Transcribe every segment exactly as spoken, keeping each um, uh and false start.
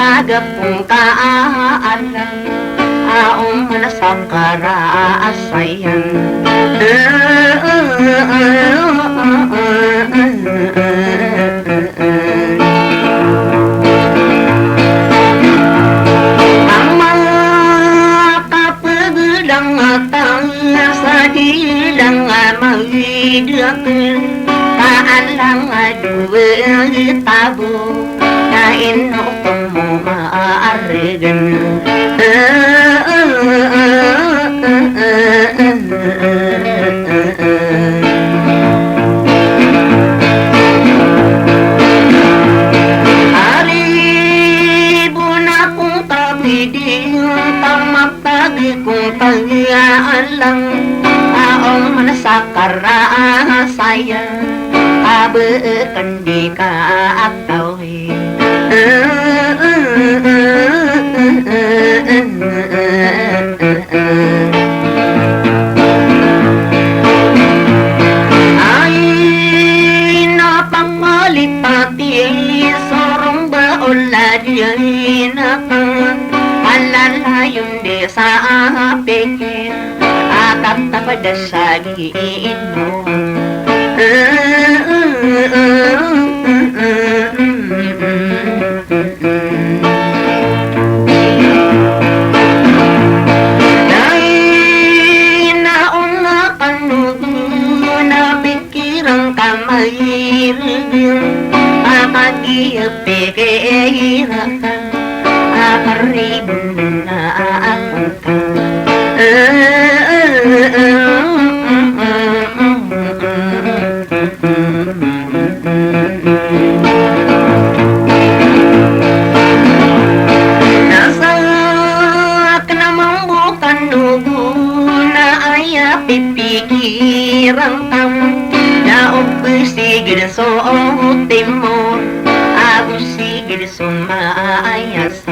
Agapon ka a alang a oman sa karaasayan. Ang makapagdangatan sa dilang a mawid ka alang a dowa tabo. Na ino ko mo maargan. Ari bo na kong kapiding, tamapag kong pag-aalang, a oman sa karasaya, a ba aken di ka ataw. Ay na pangalipat i sorong ba olad yan a pang alalayon di sa apeke a tatapad sa giinom. Dai na ona kanogo na pikiran ka mairegen a kagiya pikira ka a karibon na a angka. Na sa aken a mambo kanogo na aya pipikiran ka, na o pesiged so timor ago siged so maayas.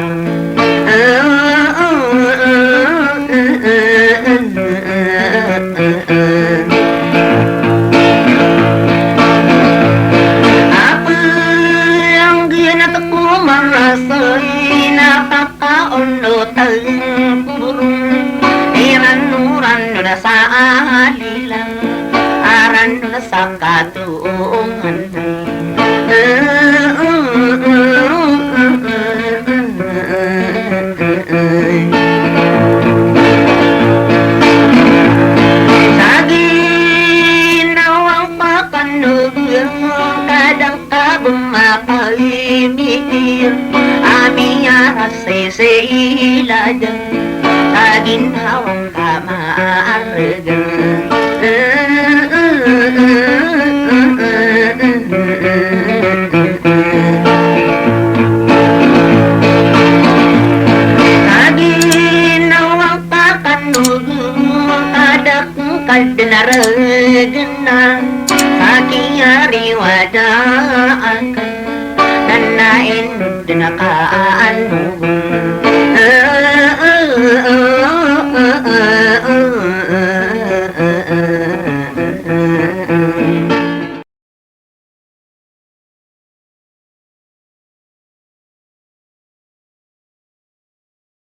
Ape anggenat ko marasay na kakaonotan ko boron, i rano-rano na sa alilan, a rano na sa katoongan. Sa ginawa ngka kanogo, kadang ka bo makaimir a miyarasay sa iladan, sa ginawa ngka maaregen. Sa ginawa ngka kanogo, kada ko ka den a regen a, sa kiyariwada aken, na ino den a kaanogo.